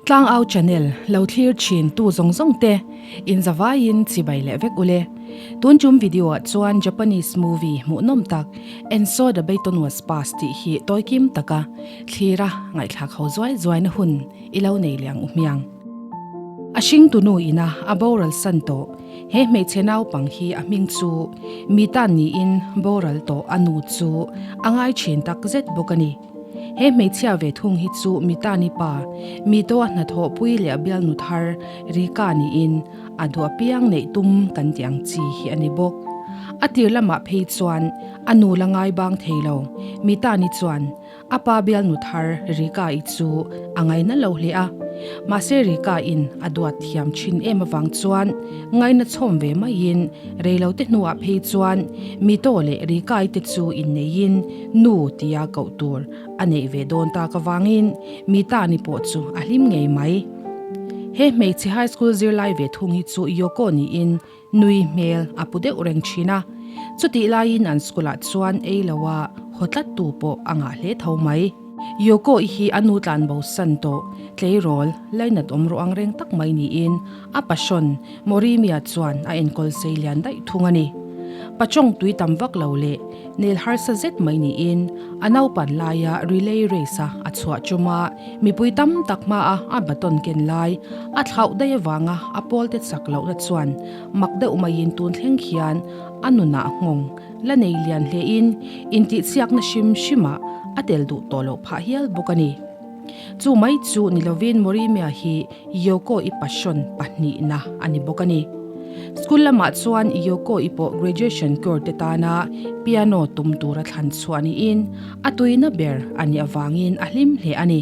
Tlangau channel lo thlir thin tu zawng zawng te in zavaiin chibai leh vek ule. Tun tum video ah chuan Japanese movie hmuhnawm tak And So The Baton Was Passed tih hi tawikim taka thlira ngaihthlak ho zuai zuaina hun i lo nei leh ang u hmiang. A hringtu nu ina a boral san tawh he hmeichhe naupang hi a hming chu mi tan niin boral tawh a nu chu a ngai thin tak zet bawk a ni. He hmeichhia ve thung hi chu mi tani pa, mi to a hnathawh pui leh a bialnu thar Rika niin a duh apiang neih tum kan tih ang chi hi a ni bawk. A tir lamah phei chuan a nu la ngai bang thei lo, mi tani chuan A pa bialnu thar Rika-i chu a ngaina lo hle a, mahse Rika-in a duat thiam thin em avang chuan ngaina chhawm ve maiin reilote hnuah phei chuan Mito leh Rika-i te chu inneiin nu tia koh tur a neih ve dawn tak avangin Mita-ni pawh chu a hlim ngei mai. He hmeichhe high school zirlai ve thung hi chu Yoko niin Nui hmel a pu deuh reng thin a, chutih laiin an school ah chuan ei lo a haw tlat tu pawh a ngah hle tho mai. Yoko i hi a nu tlan bo san tawh, tleirawl, lainat awm rawh ang reng tak mai niin a passion Morimiya chuan a enkawl sei lian daih thung a ni. Pachawng tui tam vak lo leh nel harsa zet mai niin a naupan laia relay race a a chhuah chum a, Mipui tam tak hmaa a baton ken lai a thlauh daih avanga a pawlte chak lohna chuan mak deuh maiin tun thleng khian a nunah nghawng la nei lian hlein intihchhiakna hrim hrimah a tel duh tawh loh phah hial bawk a ni. Chu mai chu ni lovin Morimiya hi Yoko-i passion pahnihna a ni bawk a ni. School lamah chuan Yoko-i pawh graduation cure te tana piano tum tura thlan chhuah niin A tuina ber a nih avangin a hlim hle a ni.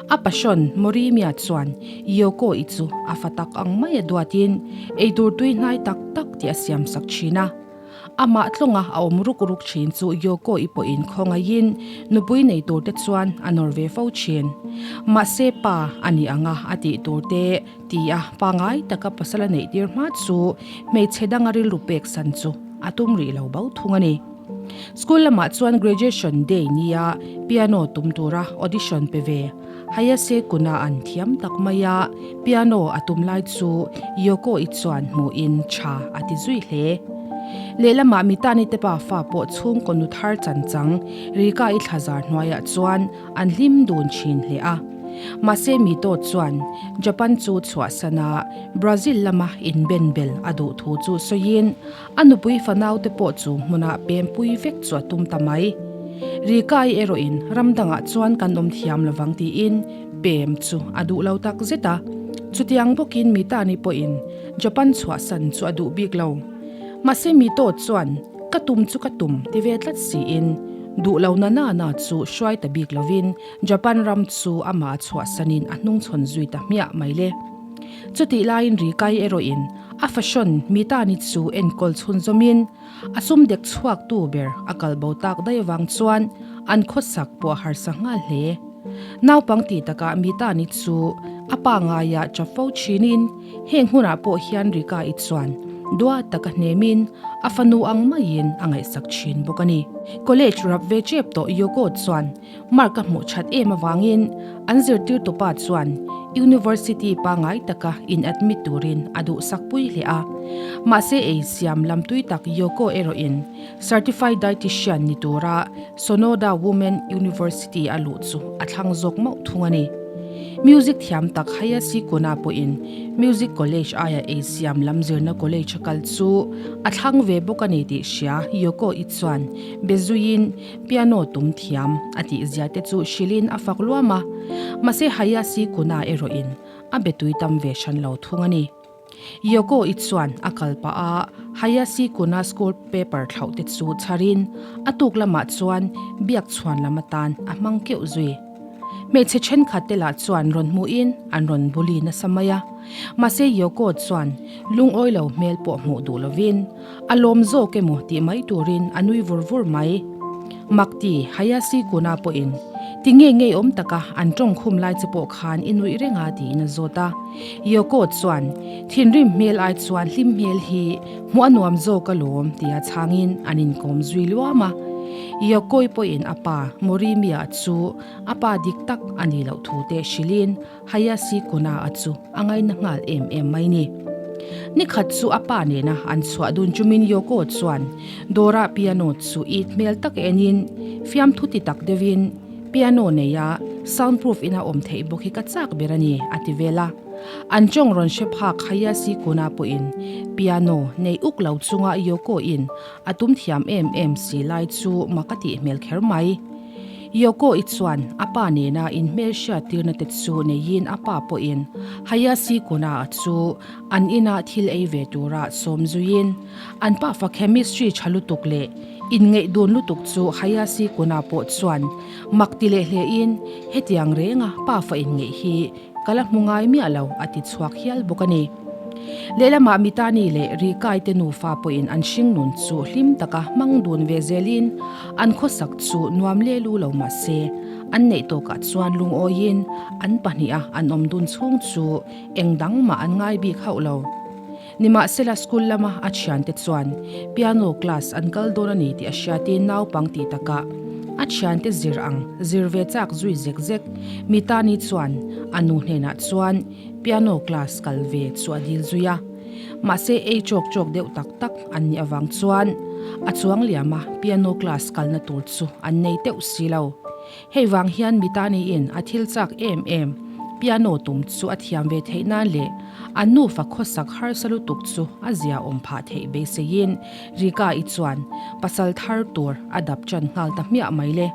A passion Morimiya chuan Yoko-i chu a fa tak ang mai a duatin eitur tui hnai tak tak tih a siamsak thin a. Amah tlawnga a awm ruk ruk thin chu Yoko-i pawhin khawngaihin nupui nei tur te chuan a nawr ve fo thin. Mahse pa a nih anga a tih tur te ti a pangai taka pasal a neih tir hma chu hmeichhe danga rilru pek san chu a tum rih lo bo thung a ni. School lamah chuan graduation day nia piano tum tura audition pe ve Hayase Kuna an thiam tak mai a, piano a tum lai chu Yoko-i chuan hmuhin tha a ti zui hle. Lehlamah Mitani te pafa pawh chhungkaw nu thar chanchang Rika-i thlazar hnuaiah chuan an hlim dun thin hle a. Mahse Mito chuan Japan chu chhuahsan a, Brazil lama inbenbel a duh thu chu sawiin A nupui fanaute pawh chu hmunah pempui vek chu a tum ta mai. Rikai erawhin ram dangah chuan kan awm thiam lovang tiin pem chu a duh lo tak zet a. Chutiang bawkin Mitani pawhin Japan chhuahsan chu a duh bik lo. Mahse Mito chuan ka tum chu ka tum ti ve tlat siin duh lo na na na chu hruai ta bik lovin Japan ram chu amah a chhuahsanin a hnungchhawn zui ta hmiah mai le. Chutih laiin Rikai erawhin A fashion Mitani chu enkawl chhunzawmin a sum dek chhuak tu ber a kal bo tak daih avang chuan an khawsak pawh a harsa nghal hle. Naupang tih takah Mitani chu a pa ngaia chap fo thinin heng hunah pawh hian Rika-i chuan duat taka hnemin a fanu ang maiin a ngaihsak thin bawk a ni. College rap ve chep tawh Yoko chuan Mark a hmuh that em avangin an zirtirtupa chuan University pangngai taka in admit turin a duhsak pui hle a. Mahse ei siam lam tui tak Yoko erawhin Certified Dietitian ni tura Sonoda Women University a luh chu a thlang zawk mauh thung a ni. Music thiam tak Hayashi Kona pawhin Music College aia ei siam lam zirna college a kal chu a thlang ve bawk a ni tih hria Yoko-i chuan be zuiin Piano tum thiam a tih zia te chu hrilhin a fak luam a, mahse Hayashi Kuna erawhin a be tui tam ve hran lo thung a ni. Yoko i chuan a kal pah a, Hayashi Kuna school paper thlauh te chu chharin a tuk lamah chuan biak chhuan lam atan a hmang keuh zui. Hmeichhe thenkhat te lah chuan rawn hmuhin an rawn bully nasa mai a, mahse Yoko chuan lungawi lo hmel pawh hmuh duh lovin A lawm zawk emaw tih mai turin a nui vur vur mai. Makti, Hayashi Kuna pawhin ti nge ngei awm taka an tawng khum lai che pawh khan i nuih reng a tiin a zawt a. Yoko chuan, Thinrim hmel ai chuan hlim hmel hi hmuh a nuam zawk alawm tia chhangin an inkawm zui luam a. Yokoi pawhin a pa Morimiya chu a pa dik tak a nih loh thu te hrilhin Hayashi Kuna-a chu a ngaina nghal em em mai ni. Ni khat chu a pa nena an chhuah dun chumin Yoko chuan dawra piano chu it hmel tak enin fiamthu ti tak deuhin piano neia soundproof ina awm theih bawk hi ka chak ber a ni a ti vel a. An tawng rawn hre phak Hayashi Kuna pawhin piano nei uk lo chunga Yoko in a tum thiam em em si lai chu mak a tih hmel kher mai. Yoko-i chuan a pa nena inhmelhriat tirna te chu neiin a pa pawhin Hayashi Kuna-a chu an inah thil ei ve tura sawm zuiin an pafa chemistry tha lutuk leh inngeih dun lutuk chu Hayashi Kuna pawh chuan mak ti leh hlein hetiang renga pafa inngeih hi Ka la hmu ngai miah lo, a ti chhuak hial bawk a ni. Lehlamah Mitani leh Rikai te nufa pawhin an hringnun chu hlim taka hmang dun ve zelin an khawsak chu nuam le lu lo mah se, an neih tawkah chuan lungawiin an pahniha an awm dun chhung chu eng dang mah an ngai bik hauh lo. Nimahsela school lama a thiante chuan piano class an kal dawn a ni tih a hriatin naupang tih takah a thiante zir ang zir ve chak zui zek zek. Mitani chuan a nu hnenah chuan piano class kal ve chu a dil zui a. Mahse ei chawk chawk deuh tak tak an nih avang chuan a chuang liam a piano class kalna tur chu an nei teuh si lo. Hei vang hian Mitani-in a thil chak em em, piano tum chu a thiam ve theih nan leh an nufa khawsak harsa lutuk chu a zia awm phah theih beiseiin Rika-i chuan pasal thar tur a dap ṭan nghal ta hmiah mai le.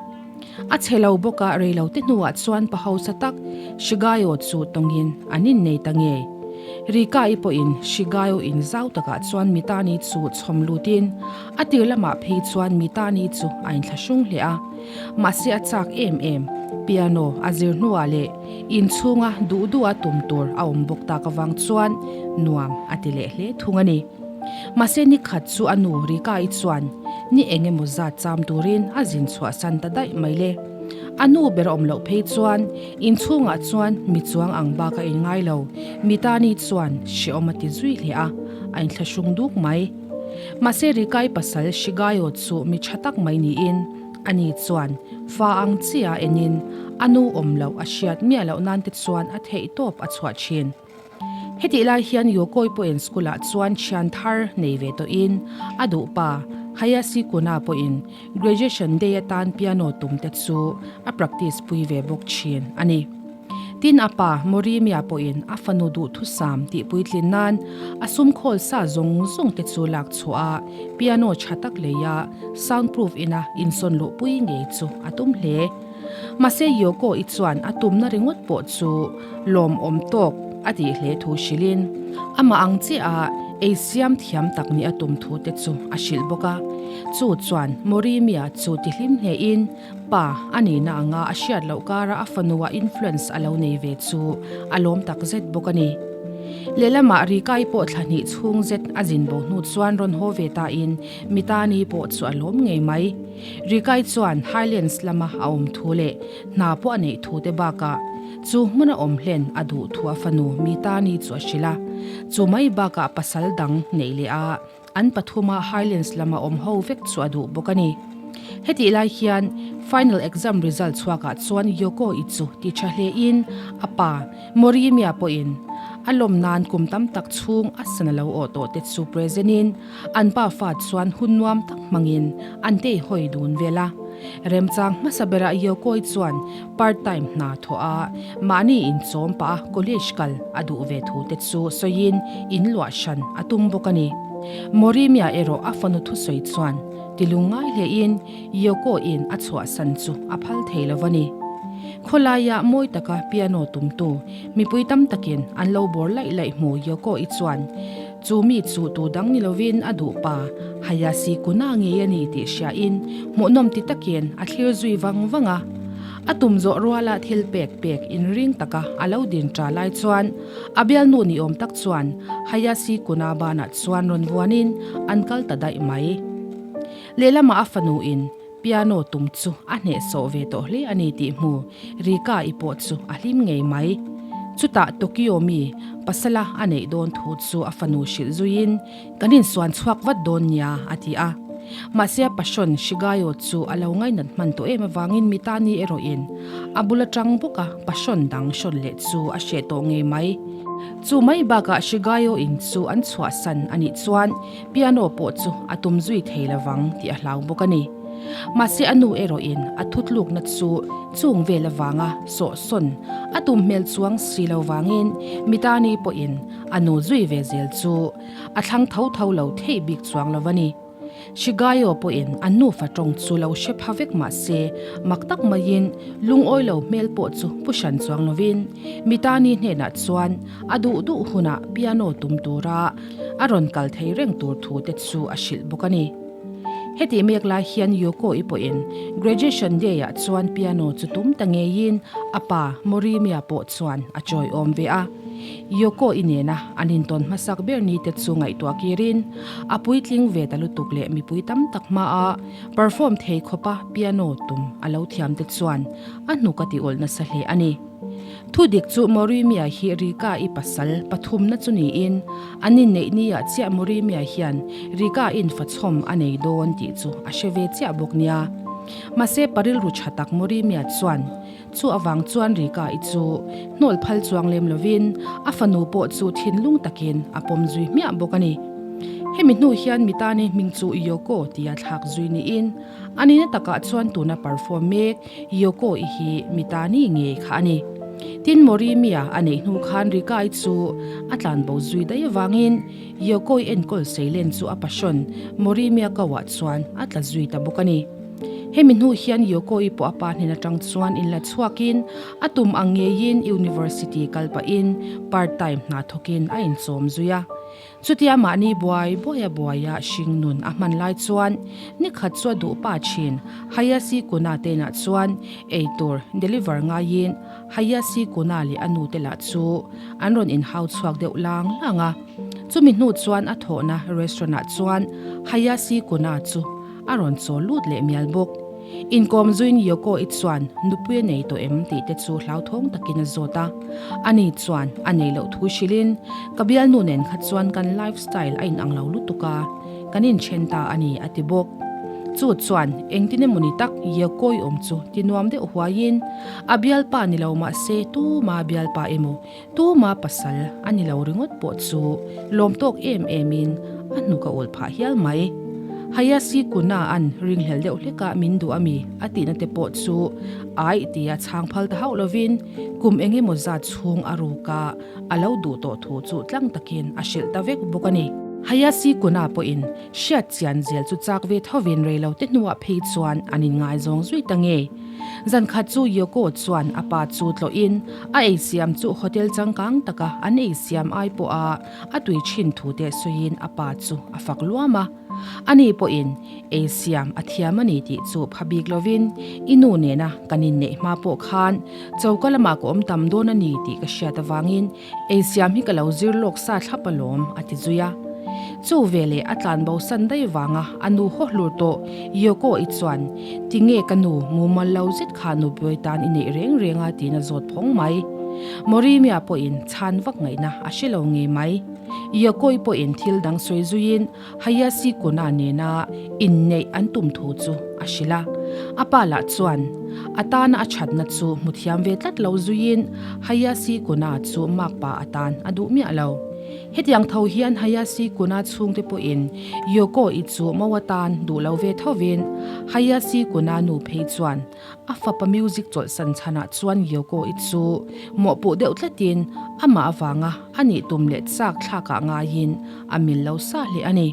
A chhe lo bawk a, reilote hnuah chuan pa hausa tak Shigayo chu tawngin an innei ta ngei. Rika-i pawhin Shigayo in zau takah chuan Mitani chu chhawm lutin a tir lamah phei chuan Mitani chu a inthlahrung hle a. Mahse a chak em em, piano a zir hnuah leh inchhunga duh duha tum tur a awm bawk tak avang chuan nuam a ti leh hle thung a ni. Mahse ni khat chu a nu Rika-i chuan ni eng emaw zat cham turin a zin chhuahsan ta daih mai le. A nu ber a awm loh phei chuan inchhungah chuan mi chuang ang bak a inngai lo, Mitani chuan hrehawm a ti zui hle a, a inthlahrung duk mai. Mahse Rikai pasal Shigayo chu mi tha tak mai niin ani chuan fa ang chiah enin a nu awm loh a hriat miah loh nan te chuan a theih tawp a chhuah thin. Hetih lai hian Yokoi pawhin school ah chuan thian thar nei ve tawhin a duh pa Hayashi Kuna pawhin graduation day atan piano tum te chu a practice pui ve bawk thin a ni. Tin a pa Morimia pawhin a fanu duhthusam tih puitlin nan a sum khawl sa zawng zawng te chu lak chhuah a, piano tha tak lei a sound proof ina insawn luh pui ngei chu a tum hle. Mahse Yoko i chuan a tumna ringawt pawh chu lawmawm tawk a tih hle thu hrilhin amah ang chiah a ei siam thiam tak nih a tum thu te chu a hrilh bawk a. Chu chuan Morimia chu tihlim hnehin Pa a nihna anga a hriat loh kara a fanua influence a lo nei ve chu a lawm tak zet bawk a ni. Lehlamah Rikai pawh thla hnih chhung zet a zin bo hnu chuan rawn haw ve tain Mitani pawh chu a lawm ngei mai. Rikai chuan Highlands lama a awm thu leh hna pawh a neih thu te bakah chu hmuna awm hlen a duh thu a fanu Mitani chu a hrilh a. Chu mai bakah pasal dang neih leh a An pathuma Highlands lama awm ho vek chu a duh bawk a ni. Hetih lai hian final exam result chhuakah chuan Yoko i chu ti tha hlein a pa Morimiya pawhin a lawm nan kum tam tak chhung a sana lo awh tawh te chu present in an pa fa chuan hun nuam tak hmangin an tei hawi dun vel a. Remchang hmasa berah Yoko i chuan part time hna thawh a mahni inchawm pah a college kal a duh ve thu te chu sawiin in luah hran a tum bawk a ni. Morimia erawh a fanu thusawi chuan tilung ngai hlein Yoko in a chhuahsan chu a phal thei lo a ni. Khawlaia mawi taka piano tumtu mipui tam takin an lo bawr laih laih hmu Yoko i chuan chu mi chu tu dang ni lovin a duh pa Hayashi Kuna ngei a ni tih hriain hmuhnawm ti takin a thlir zui vang vang a. A tum zawh ruala thil pek pek inring taka a lo din ta lai chuan a bialnu ni awm tak chuan Hayashi Kuna banah chuan rawn vuanin an kal ta daih mai. Lehlamah a fanu in piano tum chu a hnehsawh ve tawh hle a ni tih hmu Rika i pawh chu a hlim ngei mai. Chutah Tokyo mi pasala a neih dawn thu chu a fanu hrilh zuiin kan insuan chhuak vat dawn nia a ti a. Mahse a passion Shigayo chu a lo ngainat hman tawh em avangin Mitani erawhin a bul atang bawka passion dang hrawn leh chu a hreh tawh ngei mai. Chu mai bakah Shigayo in chu an chhuahsan a nih chuan piano pawh chu a tum zui thei lovang tih a hlau bawk a ni. Mahse a nu erawhin a thutlukna chu chung vel avanga sawhsawn a tum hmel chuang si lo vangin Mitani pawhin a nu zui ve zel chu a thlang tho tho lo theih bik chuang lo a ni. Shigayo pawhin a nufa tawng chu lo hre pha vek mah se, mak tak maiin lungawi lo hmel pawh chu pu hran chuang lovin Mitani hnenah chuan a duh duh hunah piano tum tura a rawn kal thei reng tur thu te chu a hrilh bawk a ni. Hetih mek lai hian Yoko-i pawhin graduation day-ah chuan piano chu tum ta ngeiin a pa Morimiya pawh chuan a chawiawm ve a. Yoko-i nena an intawn hmasak ber ni te chu ngaihtuah kirin a puitling ve ta lutuk leh mipui tam tak hmaa perform thei khawpa piano tum a lo thiam te chuan a hnuk a ti awlh nasa hle a ni. Thu dik chu Morimiya hi Rika-i pasal pathumna chu niin an inneih niah chiah Morimiya hian Rika-in fachhawm a nei dawn tih chu a hre ve chiah bawk nia. Mahse pa rilru tha tak Morimiya chuan Chu avang chuan Rika-i chu hnawl phal chuang lem lovin a fanu pawh chu thinlung takin a pawm zui hmiah bawk a ni. Hemi hnu hian Mitani hming chu Yoko tia thlak zui niin a nihna takah chuan tuna perform mek Yoko-i hi Mitani ngei kha a ni. Tin Morimiya a neih hnu khan Rika-i chu a tlanbo zui daih avangin Yoko-i enkawl seilen chu a passion Morimiya kauah chuan a tla zui ta bawk a ni. Hemi hnu hian Yoko-i pawh a pa hnen atang chuan inla chhuakin a tum ang ngeiin university kal pahin part time hna thawkin a inchawm zui a. Chutia mahni buai buai a buaia hring nun a hman lai chuan nikhat chu a duh pa thin Hayashi Kuna te inah chuan eitur deliver ngaiin Hayashi Kuna leh a nu te lah chu an rawn inhau chhuak deuh lang lang a. Chumi hnu chuan a thawhna restaurant ah chuan Hayashi Kuna chu a rawn chaw lut leh mial bawk. Inkawm zuiin Yoko-i chuan nupui a nei tawh em tih te chu hlauthawng takin a zawt a. Ani chuan a nei loh thu hrilhin, Ka bialnu nen kha chuan kan life style a inang lo lutuk a, kan inthen ta a ni a ti bawk. Chu chuan engtin emawni tak Yoko-i awm chu ti nuam deuh huaiin, a bialpa ni lo mahse tuma bialpa emaw Tuma pasal a ni lo ringawt pawh chu lawm tawk em emin a hnuk a ulh phah hial mai. Hayashi Kuna-a'n ringhlel deuh hlekah min duh a mi a tihna te pawh chu aih tia chhang phal ta hauh lovin kum eng emaw zat chhung a ruka a lo duh tawh thu chu tlang takin a hrilh ta vek bawk a ni. Hayashi Kuna pawhin hriat chian zel chu chak ve thovin reilote hnuah phei chuan an inngaizawng zui ta ngei. Zan khat chu Yoko chuan a pa chu tlawhin a eisiam chu hotel changkang taka an eisiam ai pawha a tui thin thu te sawiin a pa chu a fak luam a. Ani pawhin eisiam a thiam a ni tih chu pha bik lovin i nu nena kan inneih hma pawh khan choka lamah ka awm tam dawn a ni tih ka hriat avangin Eisiam hi ka lo zir lawk sa thlap alawm, a ti zui a. Chu veleh a tlan bo san daih vanga a nu haw hlur tawh Yoko-i chuan, Tinge ka nu, mumal lo zet kha nu buai tan i neih reng reng a tiin a zawt phawng mai. Morimiya pawhin chhan vak ngaihna a hre lo ngei mai. Yoko-i pawhin thil dang sawi zuiin Hayashi Kuna nena inneih an tum thu chu a hrilh a. A pa lah chuan a tana a thatna chu hmu thiam ve tlat lo zuiin Hayashi Kuna chu makpa atan a duh miah lo. Hetiang tho hian Hayashi Kuna chhungte pawhin Yoko-i chu mo atan duh lo ve thovin Hayashi Kuna nu phei chuan A fapa music chawlhsan chhanah chuan Yoko-i chu mawhpuh deuh tlatin amah avanga a nih tum leh chak thlakah ngaiin a mil lo sa hle a ni.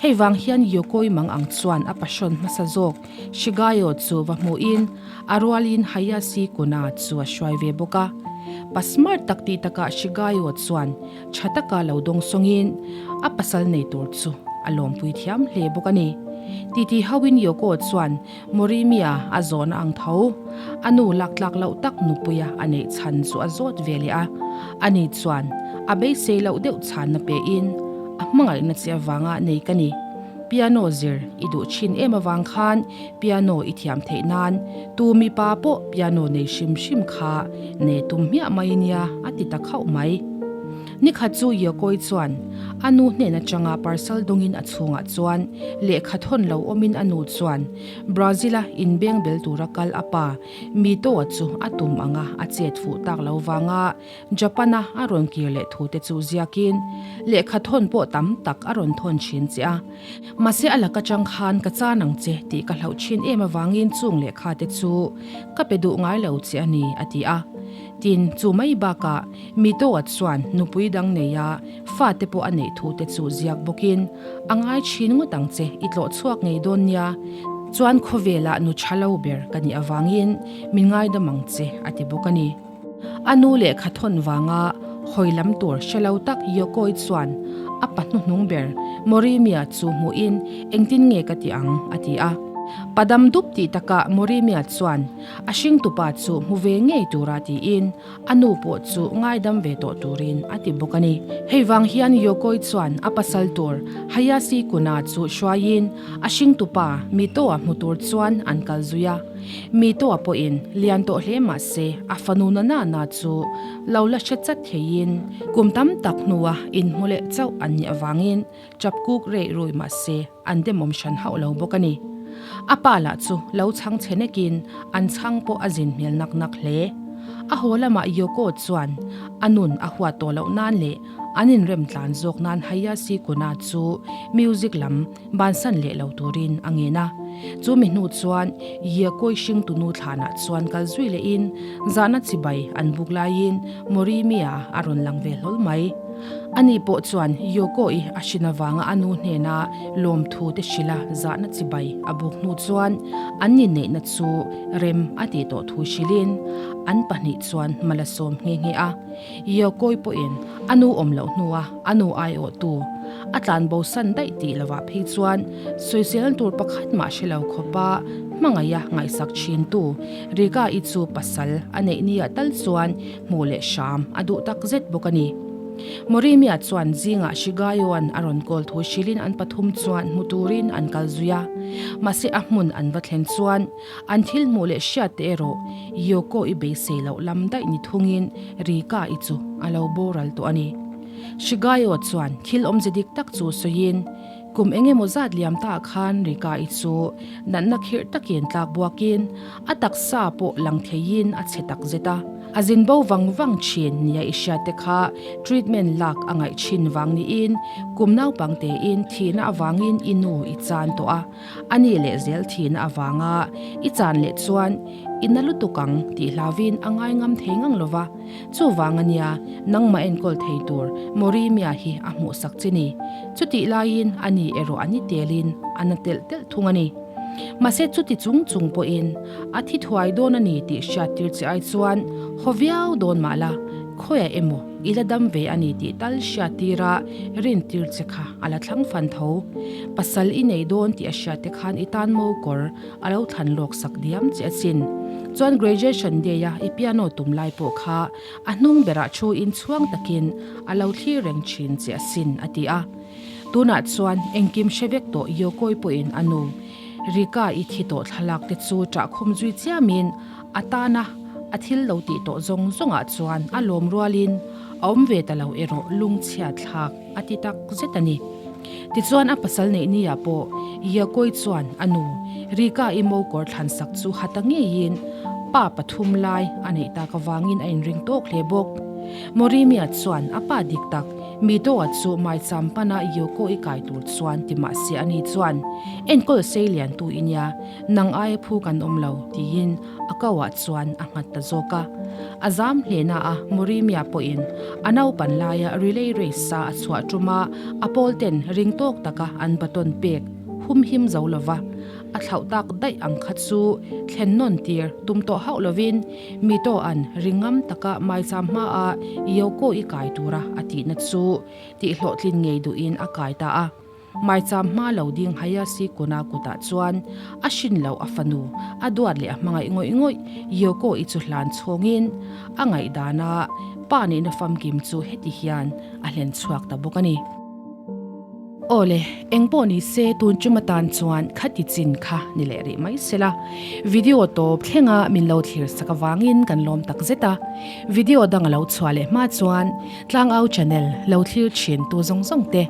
Hei vang hian Yoko-i mang ang chuan a passion hmasa zawk Shigayo chu va hmuhin a rualin Hayashi Kuna chu a hruai ve bawk a. Pa smart tak tih takah Shigayo chuan tha taka lo dawng sawngin a pasal nei tur chu a lawmpui thiam hle bawk a ni. Titi hoin Yoko chuan Morimiya a zawhna ang tho. A nu lak tlak loh tak nupuia a neih chhan chu a zawt ve leh a. Ani chuan a beisei loh deuh chhanna pein a hmangaihna che avanga nei ka ni. Piano zir i duh thin em avang khan piano i thiam theih nan tu mipa pawh piano nei hrim hrim kha nei tum hmiah mai nia a ti ta khauh mai. Nikhat chu Yokoi chuan a nu hnen atanga parcel dawngin a chhungah chuan lehkha thawn lo awmin a nu chuan Brazil-a inbeng bel tura kal a pa Mito-a chu a tum anga a chet fuh tak lo vanga Japan-a a rawn kir leh thute chu ziakin lehkha thawn pawh tam tak a rawn thawn thin che a. Mahse a lak atang khan ka chan ang che tih ka hlauh thin em avangin chung lehkha te chu ka pe duh ngai lo che a ni, a ti a. Tin, chu mai bakah Mito-a chuan nupui dang nei a, fate pawh a neih thu te chu ziak bawkin a ngai thin ngawt ang che, i tlawh chhuak ngei dawn nia, chuan khawvelah nu tha lo ber ka nih avangin min ngaidam ang che, a ti bawk a ni. A nu lehkha thawn vanga hawi lam tur hre lo tak Yokoi chuan a pa hnuhnung ber Morimiya chu hmuhin engtin nge ka ti ang a ti a. Pa dam dup tih takah Morimiya chuan a hringtupa chu hmu ve ngei tura tiin a nu pawh chu ngaidam ve tawh turin a ti bawk a ni. Hei vang hian Yokoi chuan a pasal tur Hayashi Kuna chu hruaiin a hringtupa Mito-a hmu tur chuan an kal zui a. Mito-a pawhin lian tawh hle mah se a fanu na na na chu lo la hre chat theiin kum tam tak hnua inhmu leh chauh an nih avangin chap kuk rei rui mah se an demawm hran hauh lo bawk a ni. A pa lah chu lo chhang chhe nekin an chhang pawh a zin hmel nak nak hle. A haw lamah Yoko chuan a nun a huat tawh loh nan leh an inrem tlan zawk nan Hayashi Kuna chu music lam bansan leh lo turin a ngen a. Chu mi hnu chuan Yekoi hringtunu thlanah chuan kal zui lehin zahna chibai an buk laiin Morimiya a rawn lang ve hlawl mai. Ani pawh chuan Yoko-i a hrin avanga a nu hnena lawmthu te hrilha zahna chibai a buk hnu chuan an inneihna chu rem a tih tawh thu hrilhin an pahnih chuan mal a sawm nghe nghe a. Yokoi pawhin a nu awm loh hnua a nu aiawhtu a tlan bo san daih tih lovah phei chuan sawiselna tur pakhat mah hre lo khawpa hmangaih a ngaihsak thintu Rika-i chu pasal a neih nia tal chuan hmuh leh hram a duh tak zet bawk a ni. Morimiya chuan zingah Shigayo-a'n a rawn kawl thu hrilhin an pathum chuan hmu turin an kal zui a, mahse a hmun an va thlen chuan An thil hmuh leh hriat te erawh Yoko i beisei loh lam daih ni thungin Rika i chu a lo boral tawh a ni. Shigayo chuan thil awmze dik tak chu sawiin, Kum eng emaw zat liam ta khan Rika i chu natna khirh takin tlak buakin a taksa pawh lang theiin a chhe tak zet a. A zin bo vang vang thin nia i hriat te kha treatment lak a ngaih thin vang niin kum naupang tein thihna avangin i nu i chan tawh a. A ni leh zel thihna avanga i chan leh chuan i na lutuk ang tih hlauvin a ngai ngam thei ngang lo va, chuvang a nia nangmah enkawl thei tur Morimia hi a hmuhsak che ni. Chutih laiin a ni erawh a ni telin a na telh telh thung a ni. Mahse chuti chung chung pawhin a thi thuai dawn a ni tih hriattir che ai chuan haw viau dawn mah la, khawiah emaw i la dam ve a ni tih tal hriattir a rintir che kha a la thlang fan tho. Pasal i nei dawn tih a hriat te khan i tan mo kawr a lo thlan lawk sak diam che a chin. Chuan graduation day a i piano tum lai pawh kha a hnung berah thu in chhuang takin a lo thlir reng thin che a sin a ti a. Tunah chuan engkim hre vek tawh Yokoi pawhin a nu Rika i thi tawh thlalak te chu ṭahkhum zui chiamin a tana a thil lo tih tawh zawng zawngah chuan a lawm rualin a awm ve ta lo erawh lungchhiat thlak a ti tak zet a ni. Tichuan a pasal neih nia pawh Yakoi chuan a nu Rika i mo kawr thlansak chu ha ta ngeiin pa pathum lai a neih tak avangin a inring tawk hle bawk. Morimiya chuan a pa dik tak Mito-a chu maicham pana Yoko i kai tur chuan ti mah se ani chuan enkawl sei lian tu i nia, nang aia phu kan awm lo tiin a kauah chuan a nghat ta zawk a. A zam hle na a, Morimiya pawhin a naupan laia relay race sa a chhuah ṭuma a pawl ten ring tawk taka an baton pek humhim zo lova a thlauh tak daih ang kha chu thlen nawn tir tum tawh hauh lovin Mito-a'n ringam taka maicham hmaah Yoko i kai tura a tihna chu tihhlawhtlin ngei duhin a kai ta a. Maicham hma lo ding Hayashi Kuna kutah chuan a hrin loh a fanu, a duat leh a hmangaih ngawih ngawih Yoko i chu hlan chhawngin a ngaihdana pa nihna famkim chu heti hian a hlen chhuak ta bawk a ni. Aw le, eng pawh ni se tun tum atan chuan khati chin kha ni leh rih mai se la. Video tawp thlenga min lo thlir sak avangin kan lawm tak zet a. Video dang a lo chhuah leh hma chuan Tlangau channel lo thlir thin tu zawng zawng te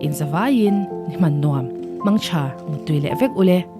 inzavaiin ni hman nuam, mangtha, muttui leh vek ule.